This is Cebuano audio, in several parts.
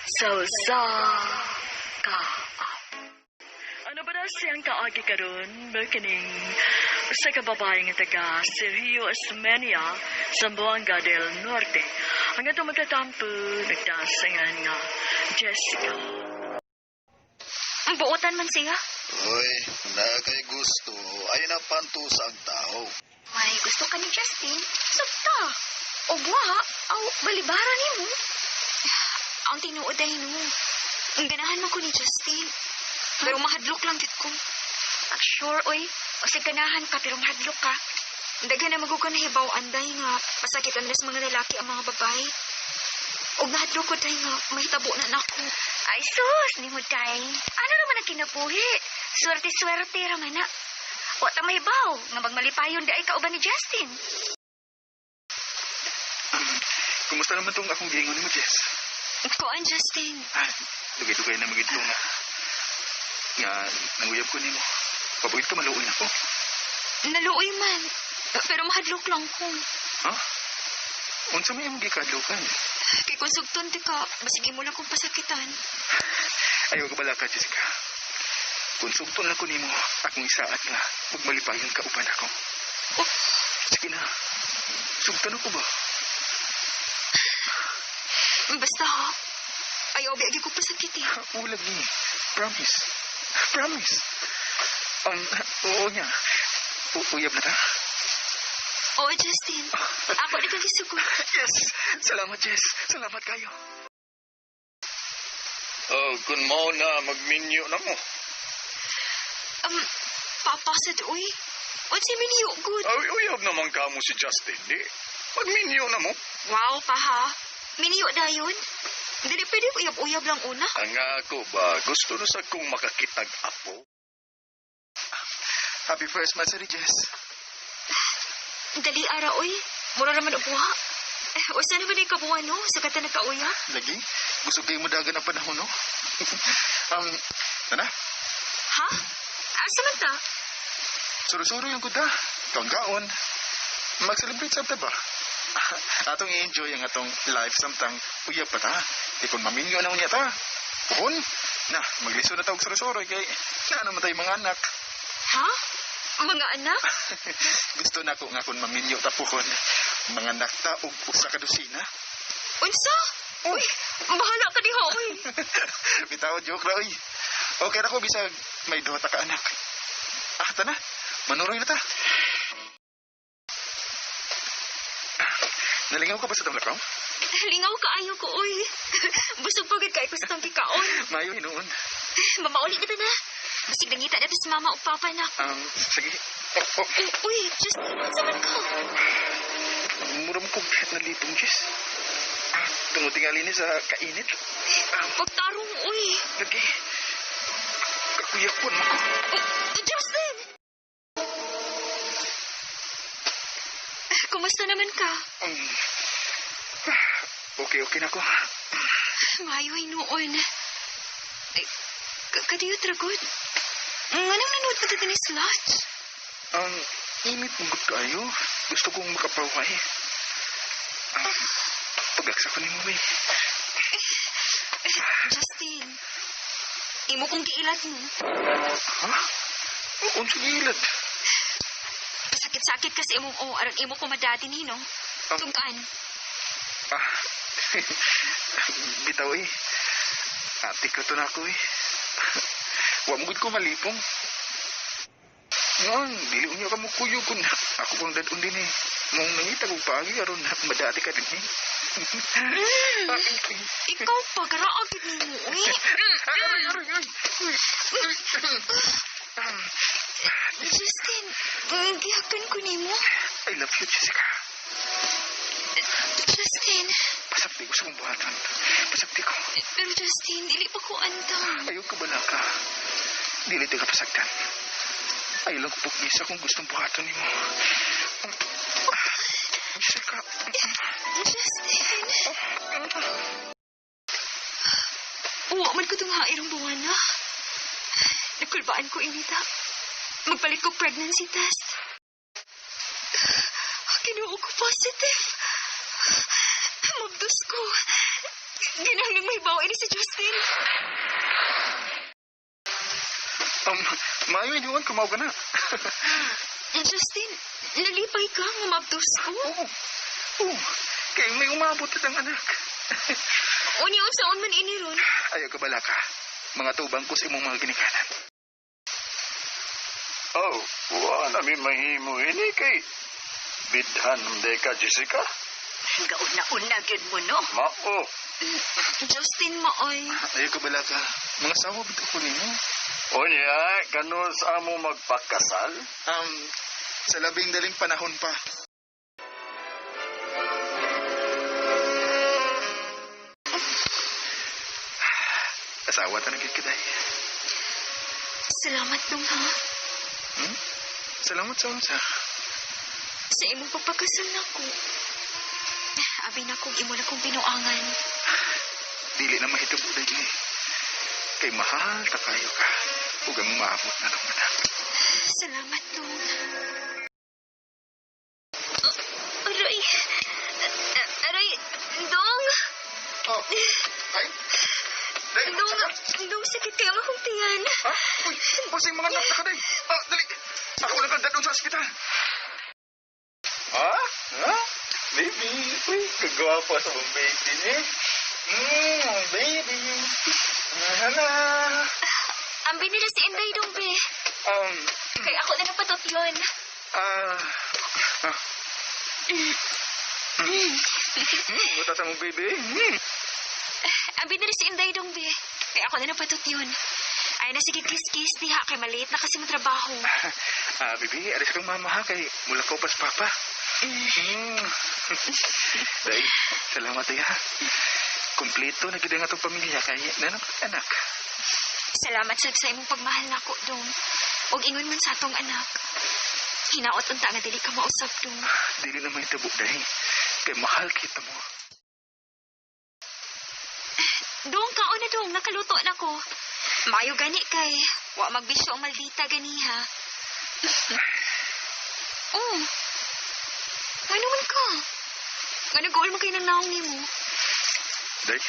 Sa usa ka Ano ba na siyang kaagi karon kining usa ka babae nga taga Sergio Osmeña, Zamboanga del Norte. Ang atong magtatampo nagtasingan nga Jessica. Ang buotan man siya. Uy, na kay gusto, ay napantusa ang tao. May gusto ka ni Justin? Sugta. Og wa, aw balibara nimo. Ang tinuod ay no. Ang ganahan man ko ni Justin. Pero mahadlok lang jud ko. Ah, sure, oy. Basig ganahan ka pero mahadlok ka. Daghan na magug ka nahibaw anday nga masakitan na sa mga lalaki ang mga babae. Og nahadlok ko day nga mahitabo na nako. Ay sus, nimo day. Ano naman ang kinabuhi? Swerte-swerte ra man na. Wa ta mahibaw nga magmalipayon di ay kauban ni Justin. Kumusta naman tong akong giingon nimo, Jess? Kuan, Justin. Ah, dugay-dugay na magito nga. Nga, nanguyab ko nimo. Pabuit ka maluoy nako. Naluoy man. Pero mahadlok lang ko. Ha? Unsa may imong gikadlukan? Kay kung sugton ti ka, basig imo lang kong pasakitan. Ayaw ka bala ka, Jessica. Kung sugton lang ko nimo, akong isaad nga, magmalipayon ka uban ako. Oh. Sige na. Sugtan ako ba? Basta ha. Ayaw, biagi ko pasakit eh. Ulag ni. Promise. Promise. Oo niya. Uyab na ta. Oo, Justin. Ako na kang gisugot. Yes! Salamat, Jess. Salamat kayo. Oh, kung mao na magminyo na mo. Papasad, uy. Unsa minyo, good. Ay, uyab naman kamo si Justin, di. Magminyo na mo. Wow, pa ha. Minyo dayon. Dili pwede uyab-uyab lang una. Ang ako ba, gusto na sa kong makakitag apo. Happy first month, Jess. Dali ara, uy. Mura naman ubuha. Eh, usa naman ay kabuan, no? Sa kata nagkauya. Lagi, busog kayo mo dagan ang panahon, no? Tana, Ha? Asa man ta? Suro-suro yung kuda. Kaon-kaon. Mag-celebrate sa ba? Atong i-enjoy ang atong life samtang uyab pa ta. Di kung maminyo na unya ta. Puhon, na, magliso na tawag suro-suro kay na naman tayo mga anak. Ha? Mga anak? Gusto na ko nga kung maminyo ta puhon. Mga anak ta og usa ka dosina. Unsa? Uy, bahala ka diha, uy. Bitaw, joke ra, uy. Okay na ko, bisag may duha ta ka anak. Ah, tana. Manuroy na ta. Nalingaw ka ba sa tamlakaw? Lingaw kaayo ko, uy. Busog pagod kay ko sa tong kikaon. Mayo hinuon. Mamauli kita na. Basig nangita na to si mama o papa na. Sige. Oh, oh. Uy, Justin, unsa man ka? Mura mo kong kahit nalipong, Jess. Ah, tungod tingali ni sa kainit. Ah, Pagtarong, uy. Lagi. Kakuyakon mo ko. Oh, Justin! Kumusta naman ka? Okay, okay na ko. Maayo ay noon. Ay, kadiyot ragod. Nganong nanood pa dito ni Slot? Ang init mo gud kaayo. Gusto kong makapaway. Ah, pagaksa ko ni mo, eh. Justin, imo kong giilat mo. Ha? Unsa giilat? Sakit-sakit kasi imong o, aron imo ko madati ni, no? Tungkaan. Ah, bitaw eh. Ate ko to na ako eh. Wa mo gud ko malipong. Ngayon, dili unya ka mo kuyo kun ako pang dadon din eh. Mong nangita kog paagi aron madati ka din eh. Ikaw pa, garaag gid nimo, uy. Aray, aray, aray. Justin, gihakan ko nimo. I love you, Jessica. Justin, Pasabti ko sa kong buhatan. Pasabti ko. Pero Justin, dili pa ko andam. Ayaw ka bala ka. Dili ka pasagdan. Ayaw lang ko pugisa kung gustong buhaton nimo. Jessica. Justin. Uwa man ko itong hairong buwan na. Nakulbaan ko inita. Magpalit ko pregnancy test. Kinuo ko positive. Mabdos ko. Ginahanglan mahibaw ini si Justin. Maayo iniwan, kumaw ka na. Justin, nalipay ka nga maabdos ko. Oo. Oo. Kay may umabot at ang anak. Unya unsaon man ini ron. Ayaw ka bala ka. Mga tubang ko sa imong mga ginikanan. Oh, wa na mi mahimo ini kay bidhan man ka, Jessica. Gauna-una gyud mo, no? Mao. Justin maoy. Ayaw ka bala ka. Mga sawa bitaw ko ninyo. Unya, kanus amo magpakasal? Sa labing daling panahon pa. Asawa ta na gid ka, day. Salamat dong ha. Salamat sa unsa. Sa imong pagpakasal nako. Abi na kong imo na kong binuangan. Dili na mahitabo day ni. Kay mahal ta kayo ka. Ug ang maabot na tong anak. Salamat dong. Aray. Aray, dong. Oh. Ay. Day, Dong, dong, sakit kayo ang akong tiyan. Ha? Uy, pasay mga anak na ka, day. Ah, dali. Ako lang kang dadon sa ospital. Ha? Ha? Baby, uy, kagwapo sa mong baby ni. Baby. Hala. Ambi nila si Inday dong, be. Kay ako na napatot yun. Ah, ah. Buta sa mong baby. Ambi nila si Inday dong, be. Kay ako na napatot yun. Ay na sige kiss-kiss diha kay maliit na kasi mo trabaho. Ah, baby, alis kang mama ha kay mula ko pas papa. Day, salamat ay ha. Kompleto na gid ang atong pamilya kay nanong anak. Salamat sad sa imong pagmahal nako, dong. Og ingon man sa atong anak. Hinaot unta nga dili ka mausap, dong. Dili na mahitabo day. Kay mahal kita mo. Dong, kaon na dong, nakaluto na ko. Mayo gani kay wa magbisyo ang maldita ganiha. Oh. Ano man ka? Ngano goal mo kay nang naong nimo? Day,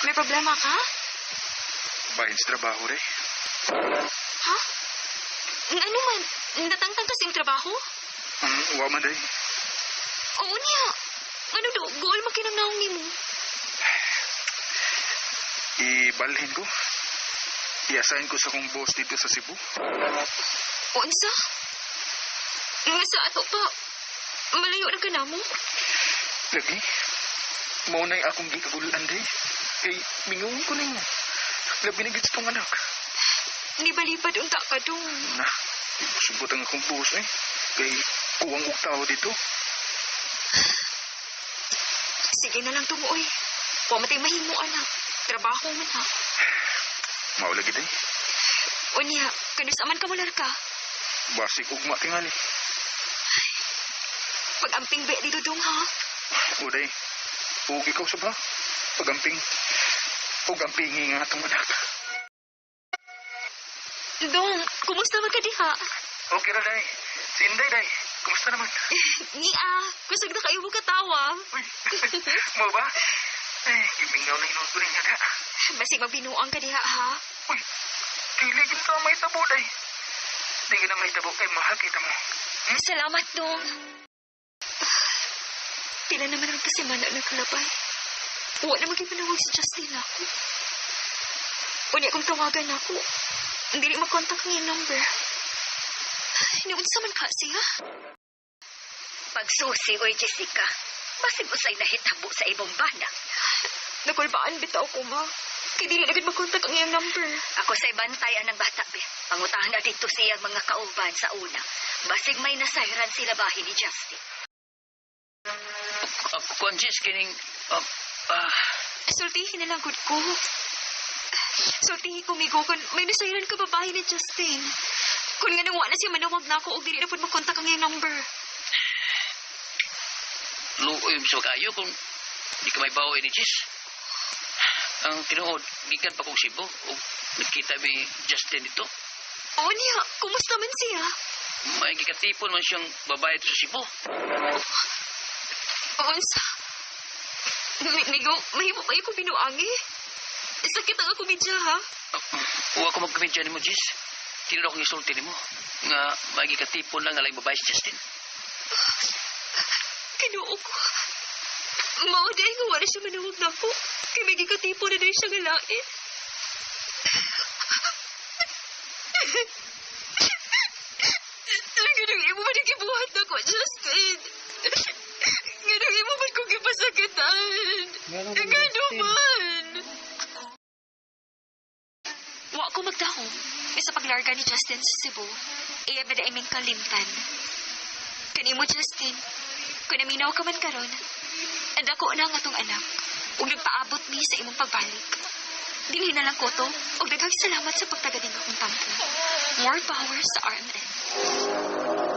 May problema ka? bahin sa trabaho day. Ha? Ano man? Natangtang kasi yung trabaho? Wa man day. Oo niya. Ano do? Goal mo kay nang naong nimo? Ibalhin ko. I-assign ko sa kong boss dito sa Cebu. Unsa? Nga sa ato pa. Malayo na ka namo? Lagi. Mao na'y akong gikagulan day. Kay mingon ko ninyo. Labi na gid sa tong anak. Nibalibad unta ka dong. Na, sugot ang akong boss eh. Kay kuwang og tao dito. Sige na lang tumuoy. Wa matay mahimo anak. Trabaho man ha. Mao lagi day. Unya, kanus aman ka mular ka. Basig ugma tingali. Pag-amping be dito dong ha. O day. Ug ikaw sa ba? Pagamping. Ug ampingi nga atong anak. Dong, kumusta man ka diha? Okay ra day. Si Inday day. Kumusta naman? Ni ah, kusog na kayo mo katawa. Uy, mo ba? Ay, gimingaw na hinuot ko rin nga. Basig magbinuang ka diha ha. Uy, dili gid sa mahitabo day. Di na mahitabo kay mahal kita mo. Salamat, dong. Pila naman ang kasimana nagkalabay. Wa na magipanawag si Justin ako. Unya kung tawagan ako, hindi rin makontak ang iyang number. Niunsa man ka siya? Pagsusi, oy Jessica. Basig usay nahitabo sa imong bana. Nakulbaan bitaw ko, ma. Kay dili na gid makontak ang iyang number. Ako sa bantay ang bata, be. Pangutahan na dito siyang mga kauban sa una. Basig may nasayran sila bahin ni Justin. Kuan Jess, kining Sultihin na lang gud ko. Sultihin ko, migo, kung may nasayran ka babae ni Justin. Kung nga nang wa na siya manawag na ako, og dili na pud makontak ang iyang number. Luoy sa kayo kung di ka may bawo ni Jess. Ang tinuod, gikan pa kong Cebu ug nagkita mi Justin dito. Oo niya, kumusta man siya? May gikatipon man siyang babae dito sa Cebu. Unsa? Migo, mahimo pa ko binuangi. Sakit ang ako media, ha? Uwa ko magkomedya nimo, Jess. Tinuod akong isulti nimo nga magi katipon lang nga laing babae si Justin. Kinuo ko. Mao di ay nga wala siya manawag na ako. Kay may gikatipo na din siya nga lain. Ganang imo man ang gibuhat nako, Justin. Ganang imo man kong gipasakitan. Ngano man? Wa ko magdahom. Sa paglarga ni Justin sa Cebu, iya ba na iming kalimtan. Kanimo, Justin, kung naminaw ka man karon, ang dako na ang atong anak, ug nagpaabot mi sa imong pagbalik. Dinhi na lang ko to, ug daghang salamat sa pagtagading akong tampo. More power sa RMN.